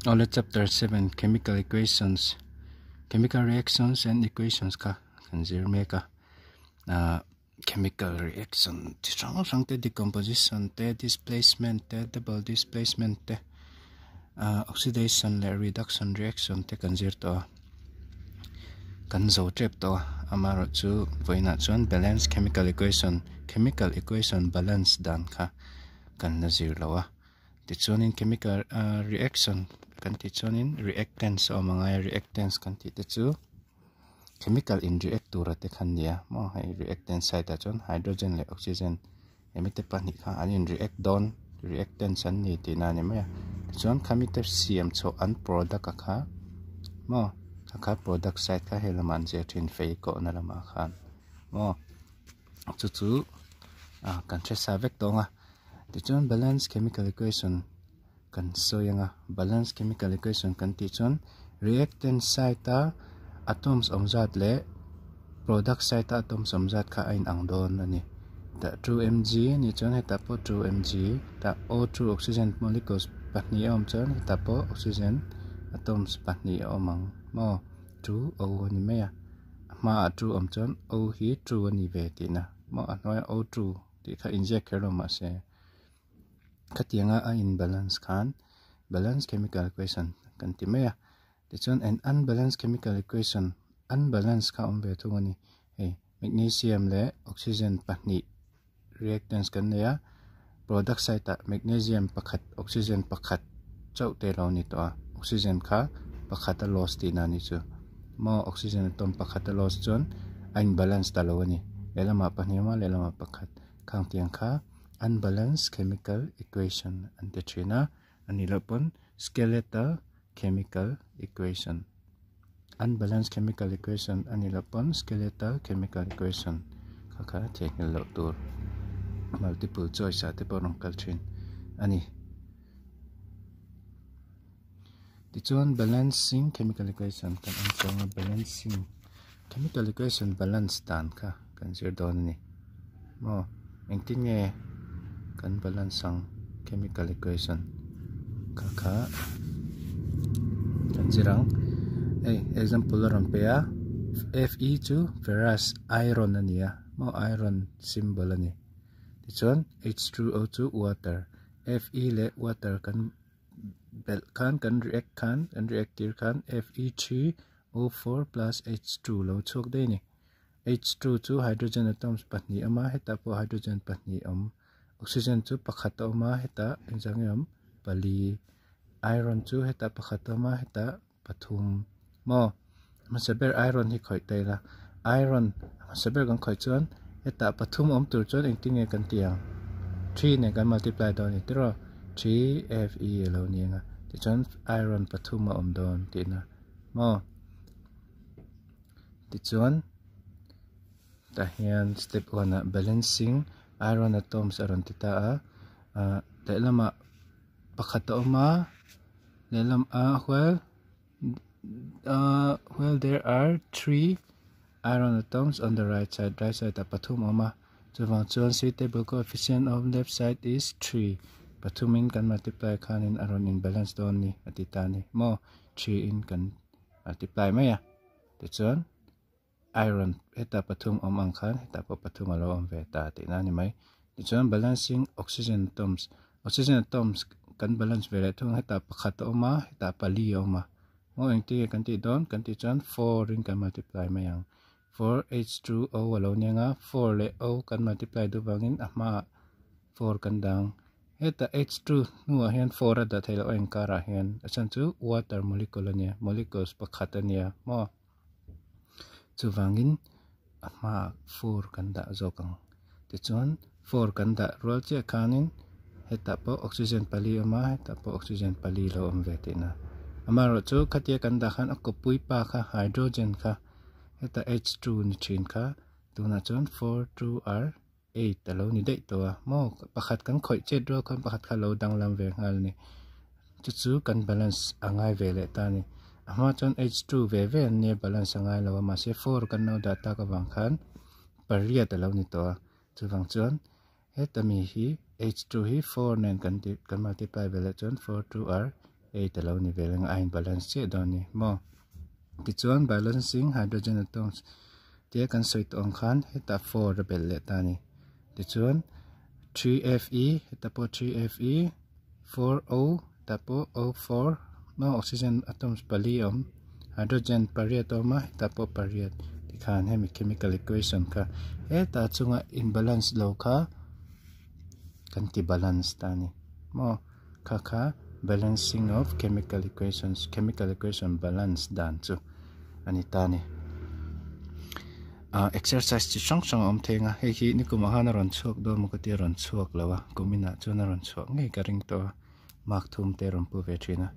Awle chapter 7 chemical equations chemical reactions and equations kha kan zir mek a ah chemical reaction chi hrang hrang te decomposition te displacement te double displacement te ah oxidation leh reduction reaction te kan zir tawh a kan zo tep tawh a amaherawhchu vawiinah chuan balance chemical equation chemical equation balance dan kha kan la zir lo a. Tichuanin chemical reaction kan tih chuanin reactants a awm ang a, reactants kan tih te chu chemical in react tura te kha an ni a maw hei reactant side ah chuan hydrogen leh oxygen hemi te pahnih kha an in react dawn reactants an ni tihna a ni mai a tichuan khami te siam chhuah an product a kha maw a kha product side kha hei lamah an zir thin fei kawhna lamah khan maw chu chu kan hre sa vek tawng a. Tichuan balance chemical equation kan sawi ang a, balance chemical equation kan tih chuan reactant side a atoms awm zat leh product side a atoms awm zat kha a inang dawn a ni. Tah 2mg a nih chuan hetah pawh 2mg, tah O2 oxygen molecules pahnih a awm chuan hetah pawh oxygen atoms pahnih a awm ang maw? 2O a ni mai a, a hmaah 2 awm chuan O hi 2 a ni ve tihna maw a hnuaiah O2. Tih kha inziak kher lo mahse khatianga a in balance khan balance chemical equation kan ti mai a tichuan an unbalance chemical equation unbalance kha awm ve thung a ni hei magnesium leh oxygen pahnih reactants kan nei a product side ah magnesium pakhat oxygen pakhat chauh te lo ni tawh a oxygen kha pakhat a loss tihna a ni chu maw oxygen atom pakhat a loss chuan a in balance ta lo a ni lehlamah pahnih awm a lehlamah pakhat khang tiang kha unbalance chemical equation an ti thin a a nih loh pawn skeletal chemical equation unbalance chemical equation a nih loh pawn skeletal chemical equation kha kha theihnghilh loh tur multiple choice ah te pawh a rawn kal thin a ni. Tichuan balancing chemical equation kan en chuang a balancing chemical equation balance dan kha kan zir dawn a ni maw engtin nge kan balance ang chemical equation kha kha kan zir ang hei example a rawn pe a Fe chu ferrous iron a ni a maw iron symbol a ni tichuan H2O chu water Fe leh water kan belh khan kan react khan kan react tir khan Fe3O4 plus H2 lo chhuak daih a ni. H2 chu hydrogen atoms pahnih a awm a hetah pawh hydrogen pahnih a awm oxygen chu pakhat a awm a hetah engzah nge awm pali iron chu hetah pakhat a awm a hetah pathum maw hmasa ber iron hi khawih ta ila iron hmasa ber kan khawih chuan hetah pathum awm tur chuan engtin nge kan tih ang three nen kan multiply dawn a ni tiraw three f e a lo ni ang a tichuan iron pathum a awm dawn tihna maw tichuan tah hian step one ah balancing iron atoms a rawn ti ta a ah lehlamah pakhat a awm a lehlam ah well ah well there are three iron atoms on the right side right side ah pathum a awm a chuvang chuan suitable coefficient of left side is three pathum in kan multiply khanin a rawn in balance dawn a ni a ti ta a ni maw three in kan multiply mai a tichuan. Iron heta pathum awm ang khan hetah pawh pathum a lo awm ve ta tihna a ni mai. Tichuan balancing oxygen atoms oxygen atoms kan balance ve leh thung hetah pakhat a awm a hetah pali a awm a maw engtin nge kan tih dawn kan tih chuan four in kan multiply mai ang four H2O a lo nia nga four leh O kan multiply duh vangin a hmaah four kan dang hetah H2 hnuah hian four a dah theih loh a inkarah hian a chhan chu water molecule a nia molecules pakhat a nia maw. Chuvangin a hmaah four kan dah zawk ang. Tichuan four kan dah rual chiah khanin hetah pawh oxygen pali a awm a, hetah pawh oxygen pali lo awm ve tihna. Amaherawhchu khatia kan dah khan a kawppui pa kha hydrogen kha hetah H2 ni thin kha tunah chuan four two r eight a lo ni daih tawh a maw pakhat kan khawih chet rual khan pakhat kha a lo danglam ve nghal a ni chu chu kan balance a ngai ve leh ta a ni a hma chuan h2 ve ve an nia balance a ngai lo a mahse four kan lo dah tak avang khan pariat a lo ni tawh a chuvang chuan heta mi hi h2 hi four nen kan ti kan multiply ve leh chuan four two r. 8 a lo ni vel ang a in balance chiah dawn a ni maw. Tichuan balancing hydrogen atoms tia kan sawi tawh ang khan hetah 4 a belh leh ta a ni. Tichuan 3Fe hetah pawh 3Fe 4O hetah pawh O4 maw oxygen atoms pali a awm hydrogen pariat a awm a hetah pawh pariat tikhan hemi chemical equation kha hetah chunga in balance lo kha kan ti balance ta a ni maw kha kha balancing of chemical equations chemical equation balance dan chu a ni ta a ni. Ah exercise chi hrang hrang a awm thei ang a hei hi nikumah khan a rawn chhuak dawn maw ka tia a rawn chhuak lo a kum inah chuan a rawn chhuak ngei ka ring tawh a mark thum te a rawn pu ve thin a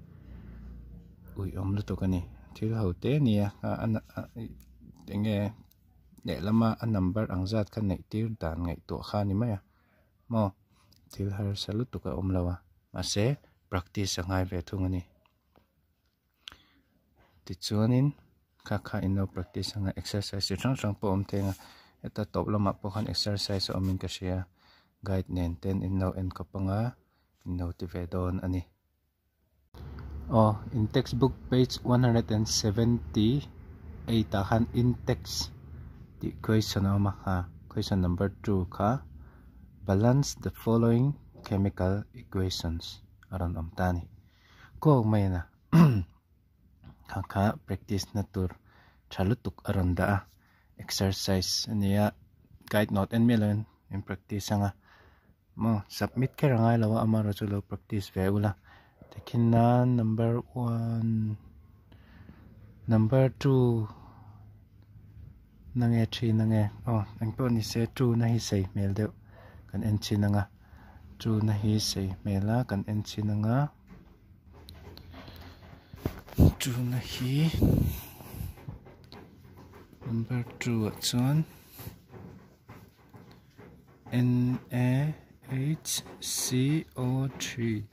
ui awm lutuk a ni thil ho te a nia eng nge lehlama a number ang zat kha neih tir dan ngaihtuah kha a ni mai a maw thil harsa lutuk a awm lo a mahse practice a ngai ve thung a ni. Tichuanin kha kha in lo practice anga exercise chi hrang hrang pawh a awm thei ang a heta tawp lamah pawh khan exercise a awmin ka hria guide nen ten in lo en khawp anga in lo ti ve dawn a ni. Aw in textbook page 178 ah khan in text tih question a awm a kha question number 2 kha balance the following chemical equations a rawn awm ta a ni. Kawk mai a kha kha practice na tur tha lutuk a rawn dah a exercise a nia guide note en miah lovin in practice ang a maw submit kher a ngai lo a amaherawhchu chu lo practice ve ula tikhin nan number one number two na nge three na nge aw engpawh ni se two na hi sei hmel deuh kan en chhin ang a. Tuna hi sei hmel a kan en chhin ang a tuna hi number 2 ah chuan N A H C O 3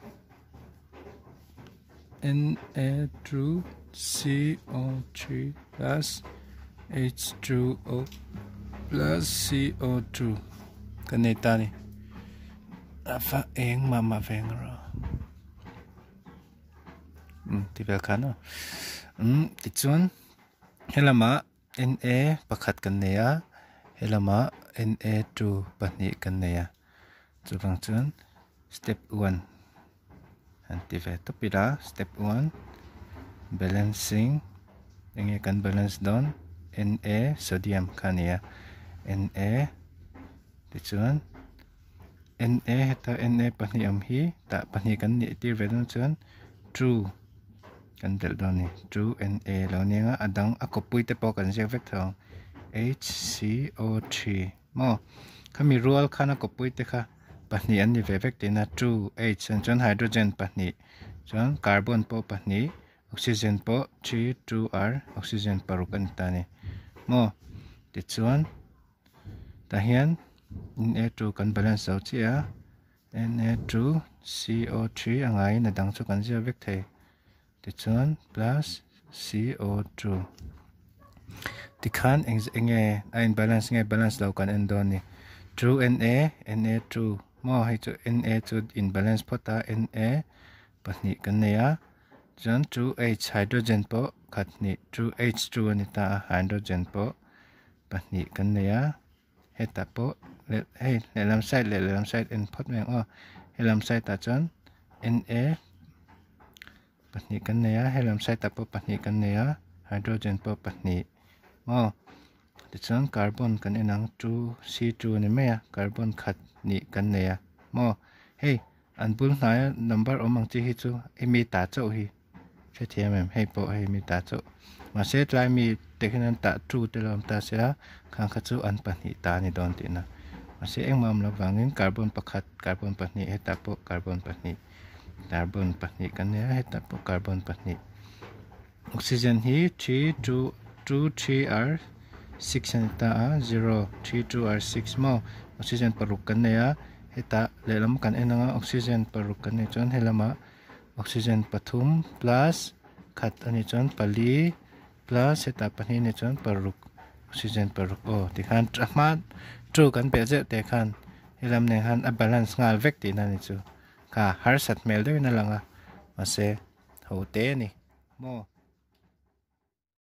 N A 2 C O 3 plus H 2 O plus C O 2 kan nei ta a ni. A va eng mah mah ve ang rawh umm ti vel khan aw umm tichuan helamah Na pakhat kan nei a helamah Na two pahnih kan nei a chuvang chuan step one han ti ve tawp ila step one balancing enge kan balance dawn Na sodium kha a ni a Na tichuan. Na heta Na pahnih awm hi tah pahnih kan nih tir ve dawn chuan two kan belh dawn a ni two Na lo ni ang a a dang a kawppui te pawh kan ziak vek thei ang HCO3 maw khami rual khan a kawppui te kha pahnih an ni ve vek tihna two H an chuan hydrogen pahnih chuan carbon pawh pahnih oxygen pawh three two R oxygen paruk a ni ta a ni maw tichuan. Tah hian Na2 kan balance zo chiah a Na2 CO3 a ngaiin a dang chu kan ziak vek thei tichuan plus CO2 tikhan eng enge a in balance nge balance lo kan en dawn a ni 2Na Na2 maw hei chu Na chu in balance phawt a Na pahnih kan nei a chuan 2H hydrogen pawh khat hnih 2H2 a ni ta a hydrogen pawh. Pahnih kan nei a hetah pawh leh hei lehlam side leh lehlam side en phawt mai ang aw helam side ah chuan Na pahnih kan nei a helam side ah pawh pahnih kan nei a hydrogen pawh pahnih maw tichuan carbon kan en ang two C two a ni mai a carbon khat hnih kan nei a maw hei an bul hnaia number awm ang chi hi chu hemi ta chauh hi. Hrethiam em hei pawh hei mi ta chu mahse tlai mi te khian an tah tu te lo awm ta sia khang kha chu an pahnih ta a ni dawn tihna mahse engmah awm loh vangin carbon pakhat carbon pahnih hetah pawh carbon pahnih carbon pahnih kan nia hetah pawh carbon pahnih oxygen hi three two two three r six a ni ta a zero three two r six maw oxygen paruk kan nei a hetah lehlam kan en anga oxygen paruk kan neih chuan helamah. Oxygen pathum plus khat a nih chuan pali plus hetah pahnih a nih chuan paruk oxygen paruk aw tikhan a hma two kan pelh zeuh teh khan helam nen khan a balance nghal vek tihna a ni chu kha harsat hmel deuhin a lang a mahse. Ho te a ni maw.